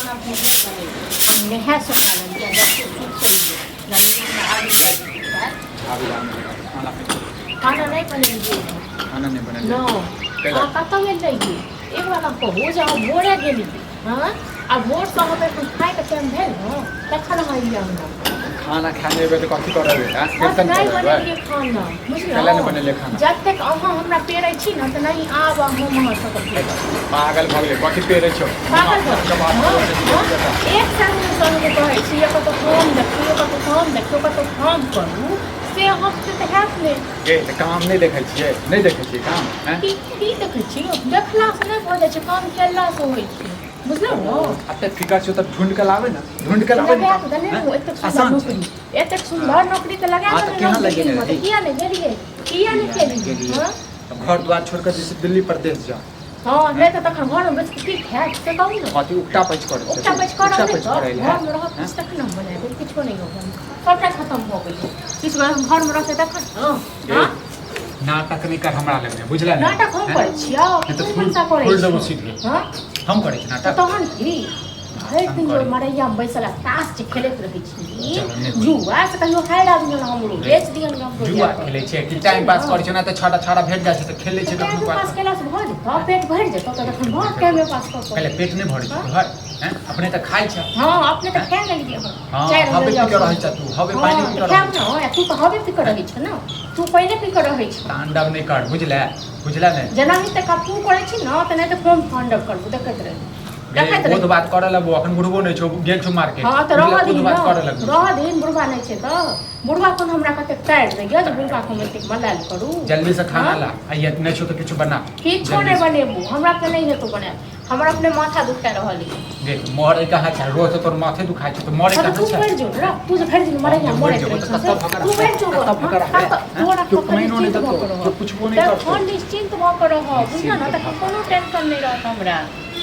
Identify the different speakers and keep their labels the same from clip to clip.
Speaker 1: खाना भोजन बनेबै। हम नहा सोना लेलियै, देखियौ सुति गेलियै। गर्मी हमरा आबि जाइ छै।
Speaker 2: आबि जा, खाना
Speaker 1: खाना नहि बनेलियै।
Speaker 2: खाना नहि बनेलियै?
Speaker 1: नहि। अहाँ कतऽ गेल रहियै? एक बार हम कहू जे अहाँ भोरे गेलियै। हँ, आ भोरसँ अहाँ एखन खायके टाइम भेल ने, तखन अहाँ एलियै अंगना।
Speaker 2: खाना खाय नहि एबै तऽ कथी करबै? आँय,
Speaker 1: बस
Speaker 2: कीर्तन
Speaker 1: नहि
Speaker 2: करबै?
Speaker 1: बनेलियै खाना।
Speaker 2: कैला नहि
Speaker 1: बुझलहुँ?
Speaker 2: बनेलियै खाना?
Speaker 1: जतेक अहाँ हमरा पेरै छी ने, तऽ नहि आब हम अहाँ सबके पेरब।
Speaker 2: पागल भऽ गेलै, कथी पेरै छौ?
Speaker 1: पागल भऽ
Speaker 2: के बात
Speaker 1: हँ,
Speaker 2: करै छै,
Speaker 1: हँ, एक संगे संगे कहै छी, कतहु काम देखियौ, कतहु काम देखियौ, कतहु काम करू, से अहाँ से तऽ हैत नहि।
Speaker 2: गे, तऽ काम नहि देखै छियै? नहि देखै छियै काम? आँय?
Speaker 1: की की देखै छी? देखलासँ नहि भऽ जाइ छै, काम केलासँ होइ छै, बुझलहुँ ने?
Speaker 2: एते फिकर छौ तऽ ढूँढ के लाबै ने, ढूँढ के लाबै ने।
Speaker 1: लगा कऽ देने
Speaker 2: आँय?
Speaker 1: रहू एतेक सुन्दर
Speaker 2: आसान छै।
Speaker 1: नौकरी, एतेक सुन्दर नौकरी तऽ लगा
Speaker 2: हाँ, तऽ
Speaker 1: देने
Speaker 2: केना
Speaker 1: रहू
Speaker 2: लगेने
Speaker 1: दिल्लीमे, तऽ
Speaker 2: रही?
Speaker 1: किया नहि गेलियै? किया नहि केलियै?
Speaker 2: गेलियै?
Speaker 1: हँ।
Speaker 2: अब घर द्वार छोड़ के जैसे दिल्ली प्रदेश जा।
Speaker 1: हँ, नहि तऽ तखन घरमे बैस कऽ की खायब, से कहू ने।
Speaker 2: कथी उकटा पैच करै छै?
Speaker 1: उकटा पैच करब
Speaker 2: उकटा
Speaker 1: नहि
Speaker 2: पैच
Speaker 1: तऽ
Speaker 2: करै लए?
Speaker 1: घरमे रहत किछु तखन हम बनेबै। किछो नहि होगा, सबटा खतम भऽ गेलै। किछु घरमे रहतै तखन ने।
Speaker 2: गे,
Speaker 1: हँ।
Speaker 2: नाटक नहि कर हमरा लगमे, बुझले ने?
Speaker 1: नाटक हम
Speaker 2: हैं?
Speaker 1: करै छियौ?
Speaker 2: नहि तऽ
Speaker 1: तू
Speaker 2: फूल
Speaker 1: मनसा करै
Speaker 2: फूल देबो
Speaker 1: छौ।
Speaker 2: सीधे।
Speaker 1: हँ।
Speaker 2: हम करै छी
Speaker 1: तऽ
Speaker 2: नाटक?
Speaker 1: तहन की, भरि
Speaker 2: हम
Speaker 1: दिन
Speaker 2: करै।
Speaker 1: ओहि मरैयामे बैसल आ ताश जे खेलैत रहै छी,
Speaker 2: चलो, नहि होइ।
Speaker 1: जुआ से कहियो हारि आबि गेल हमरो, बेच दियन हमरो।
Speaker 2: जुआ खेलै छियै कि टाइम पास करै छियै? ना तऽ छाड़ा छाड़ा भेट जाइ छै तऽ खेलै छियै।
Speaker 1: टाइम
Speaker 2: कखनो
Speaker 1: पास
Speaker 2: काल।
Speaker 1: केलासँ भऽ जेतौ? पेट भरि जेतौ तऽ तखन भऽ टाइमे पास कऽ कऽ?
Speaker 2: पहिले पेट नहि भरै छै तोहर? हैं? अपने तऽ खाइ छै।
Speaker 1: हँ, अपने तऽ खा लेलियै हँ।
Speaker 2: हँ।
Speaker 1: चारि
Speaker 2: हबे
Speaker 1: बजे
Speaker 2: पी के रहै छ तू, हबे पानि
Speaker 1: हँ
Speaker 2: पी
Speaker 1: तऽ
Speaker 2: के
Speaker 1: खायब
Speaker 2: रहै छ।
Speaker 1: ने। तू तऽ हबे पी कऽ रहै छ ने, तू पानि पी कऽ रहै छ।
Speaker 2: तांडव नहि कर, बुझले? बुझले ने?
Speaker 1: जेनाहि तऽ तू करै छी ने, तऽ नहि तऽ हम तांडव करबो, देखैत रही।
Speaker 2: गे,
Speaker 1: देखैत
Speaker 2: बोध
Speaker 1: रही।
Speaker 2: बात करऽ लगबो। अखन बुढ़बो नहि छौ, गेल छौ मार्केट।
Speaker 1: हँ, तऽ
Speaker 2: बुझले?
Speaker 1: रहऽ
Speaker 2: बोध
Speaker 1: दही
Speaker 2: बात करऽ
Speaker 1: ने,
Speaker 2: लगबो।
Speaker 1: रहऽ दही। बुढ़बा नहि छै तऽ बुढ़बा कोन हमरा कतेक तारि दैया जे बुढ़बा के हम एतेक मलाल करू?
Speaker 2: जल्दी से खाना
Speaker 1: हँ?
Speaker 2: ला आ ये नहि छौ तऽ किछु बना।
Speaker 1: किछो
Speaker 2: जल्दी
Speaker 1: नहि
Speaker 2: से।
Speaker 1: बनेबू, हमरा तऽ नहि हेतौ बनायल। हमर अपने माथा दुखा रहल यऽ।
Speaker 2: देख, मरे कहाँ छै? रोज तऽ तोर माथे दुखाइ छौ, तऽ मरे
Speaker 1: हँ, तऽ
Speaker 2: कहाँ
Speaker 1: तू
Speaker 2: छै?
Speaker 1: मरि जो ने, तू जे भरि दिन मरैया
Speaker 2: हम मरि
Speaker 1: मरैत
Speaker 2: जेबो
Speaker 1: रहै
Speaker 2: तऽ
Speaker 1: छह
Speaker 2: कतऽ
Speaker 1: से
Speaker 2: भऽ कऽ
Speaker 1: तू
Speaker 2: रहबै?
Speaker 1: मरि जो।
Speaker 2: कतऽ भऽ कऽ रहबै?
Speaker 1: कतऽ
Speaker 2: हैं?
Speaker 1: तोरा
Speaker 2: केओ
Speaker 1: कखन
Speaker 2: पानिओ नहि
Speaker 1: निश्चिन्त भऽ
Speaker 2: देतौ,
Speaker 1: कऽ रहब,
Speaker 2: केओ पुछबो नहि करतौ।
Speaker 1: तखन निश्चिन्त भऽ कऽ रहब, बुझलह ने?
Speaker 2: निश्चिन्त
Speaker 1: तखन
Speaker 2: भऽ
Speaker 1: कोनो टेंशन नहि रहत हमरा,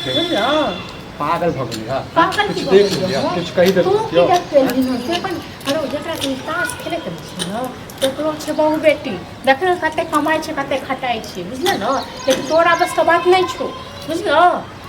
Speaker 1: बुझलह?
Speaker 2: पागल भऽ गेली हँ?
Speaker 1: पागल की
Speaker 2: किछु
Speaker 1: भऽ
Speaker 2: देख
Speaker 1: गेलियै?
Speaker 2: लेलियै?
Speaker 1: हँ?
Speaker 2: किछु कहि
Speaker 1: तू
Speaker 2: देलकै
Speaker 1: की
Speaker 2: केओ?
Speaker 1: देखते एलही हँ से अपन? हरो, जकरा तू ताश खेलैत रहै छी ने, तकरो छै बहु बेटी। देख ने, कते कमाइ छै, कते खटाइ छै, बुझलह ने? लेकिन तोरा बसके बात नहि छौ, बुझलह?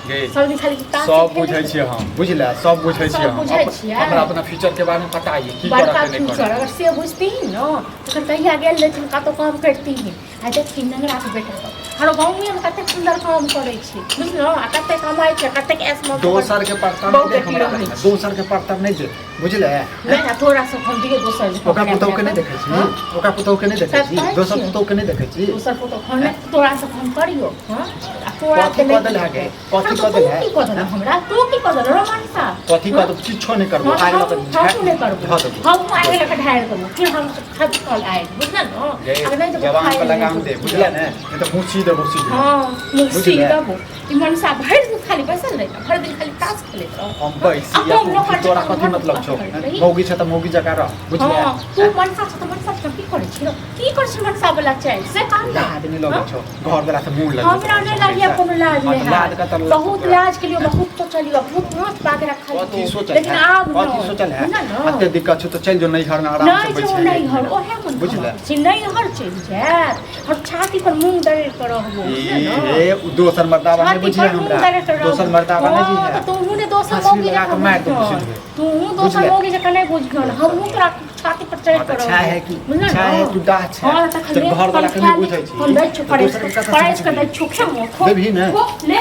Speaker 2: गे,
Speaker 1: सब दिन खाली ताश
Speaker 2: सब
Speaker 1: खेलैत
Speaker 2: बुझै
Speaker 1: रहै।
Speaker 2: छियै हम, बुझले? सब बुझै छियै
Speaker 1: सब
Speaker 2: हम।
Speaker 1: बुझै छियै?
Speaker 2: हमरा अपना फ्यूचर के बारे में पता ये, की करऽ
Speaker 1: बड़का
Speaker 2: के नहि
Speaker 1: फ्यूचर
Speaker 2: करऽ।
Speaker 1: अगर से बुझतीही ने, तखन कहिया गेल रहथिन कतहु काम करतीही। आ देखी नंगरा के बेटा सब हरो गाँवे में कतेक सुन्दर काम करै छै, बुझलहुँ? आ कतेक कमाइ छै, कतेक ऐश मौज।
Speaker 2: दोसर के परतर
Speaker 1: बहु
Speaker 2: नहि दे
Speaker 1: बेटी
Speaker 2: हमरा
Speaker 1: रहै
Speaker 2: लग।
Speaker 1: छै।
Speaker 2: दोसर के परतर नहि दे, बुझले?
Speaker 1: नहि ने, तोरा सब हम दियै दोसर जे
Speaker 2: ओकरा पुतहु के नहि देखै छी?
Speaker 1: हँ?
Speaker 2: ओकरा पुतहु के नहि देखै छी?
Speaker 1: सब कहै
Speaker 2: दोसर
Speaker 1: छियै।
Speaker 2: पुतहु के नहि देखै छी?
Speaker 1: दोसर पुतहु हम नहि, तोरा सब हम करियो। हँ, आ तोरा
Speaker 2: कथी
Speaker 1: तऽ
Speaker 2: कऽ देलहे गे? कथी
Speaker 1: हँ,
Speaker 2: कऽ
Speaker 1: तऽ तू
Speaker 2: देलहे?
Speaker 1: की कऽ देलह हमरा? तू की कऽ देलह रोमानसा?
Speaker 2: कथी कऽ देबो? किछो नहि करबो।
Speaker 1: हँ,
Speaker 2: आगि लऽ कऽ
Speaker 1: हमहूँ नहि करबो।
Speaker 2: धऽ देबो।
Speaker 1: हमहूँ आगि लऽ कऽ ढारि देबो, फिर हम खदकल आगि, बुझल ने?
Speaker 2: गे,
Speaker 1: अगर नहि देबो
Speaker 2: जबान
Speaker 1: खाय
Speaker 2: पर
Speaker 1: लए
Speaker 2: लगाम दे, बुझले ने? नहि तऽ मुँह सी देबो सीधे।
Speaker 1: हँ, मुँह सी
Speaker 2: बुझले?
Speaker 1: देबो। ई मनसा भरि दिन खाली बैसल रहै, भरि दिन खाली ताश खेलैत रह।
Speaker 2: हम बैसी
Speaker 1: आ
Speaker 2: या
Speaker 1: हम
Speaker 2: तू
Speaker 1: नौकर
Speaker 2: तोरा
Speaker 1: जकाँ
Speaker 2: कथी
Speaker 1: घर
Speaker 2: मतलब छौ?
Speaker 1: करैत रही।
Speaker 2: मौगी छै तऽ मौगी जकाँ रह, बुझले?
Speaker 1: हँ, तू मनसा छ तऽ मनसा छ। की करै छी रौ? की करै छी मनसा वाला चालि से कह ने।
Speaker 2: लाज नहि लगै छौ? घर वाला से मुँह लगै
Speaker 1: हमरा नहि लागिया कोनो लाज।
Speaker 2: हँ,
Speaker 1: नहि
Speaker 2: तऽ लाज कतऽ लगतौ
Speaker 1: बहुत
Speaker 2: तोरा?
Speaker 1: लाज के लिए बहुत सोचलियो, बहुत हाथ पाग रखलियो,
Speaker 2: कथी सोचल
Speaker 1: लेकिन
Speaker 2: है?
Speaker 1: आब
Speaker 2: कथी
Speaker 1: नहि।
Speaker 2: सोचल है?
Speaker 1: बुझल ने?
Speaker 2: एते दिक्कत छौ तऽ चलि जो नैहर में, आराम से
Speaker 1: नहि
Speaker 2: बैठ।
Speaker 1: जो नैहर, ओहे मन
Speaker 2: बुझले?
Speaker 1: छै नैहर चलि जायत और छाती पर मूंग दरड़ि कऽ रहबो, बुझले ने?
Speaker 2: ए, उ दोसर मर्दाबा नहि
Speaker 1: छाती
Speaker 2: बुझिहे
Speaker 1: पर मूंग
Speaker 2: हमरा।
Speaker 1: दरड़ि कऽ रहबो।
Speaker 2: दोसर मर्दाबा नहि
Speaker 1: हँ,
Speaker 2: बुझिहे।
Speaker 1: तऽ तोहूँ ने दोसर
Speaker 2: फांसी
Speaker 1: मौगी
Speaker 2: लगा
Speaker 1: जकाँ
Speaker 2: कऽ मारि देबौ
Speaker 1: बुझिहन।
Speaker 2: सीधे।
Speaker 1: तोहूँ दोसर
Speaker 2: बुझले?
Speaker 1: मौगी जकाँ नहि बुझिहन, हमहूँ तोरा छाती पर चढ़ि
Speaker 2: हँ,
Speaker 1: कऽ
Speaker 2: तऽ छै है की?
Speaker 1: बुझल
Speaker 2: छै है
Speaker 1: ने?
Speaker 2: तू डाह छै।
Speaker 1: हँ, तखन
Speaker 2: तऽ
Speaker 1: ले,
Speaker 2: घरवला के नहि
Speaker 1: हम
Speaker 2: बुझै छी।
Speaker 1: हम दै छियौ
Speaker 2: तऽ दोसर के कतऽ से
Speaker 1: परसि कऽ
Speaker 2: बुझबही?
Speaker 1: दै छियौ, खेमो खो।
Speaker 2: देबही ने?
Speaker 1: खो, ले।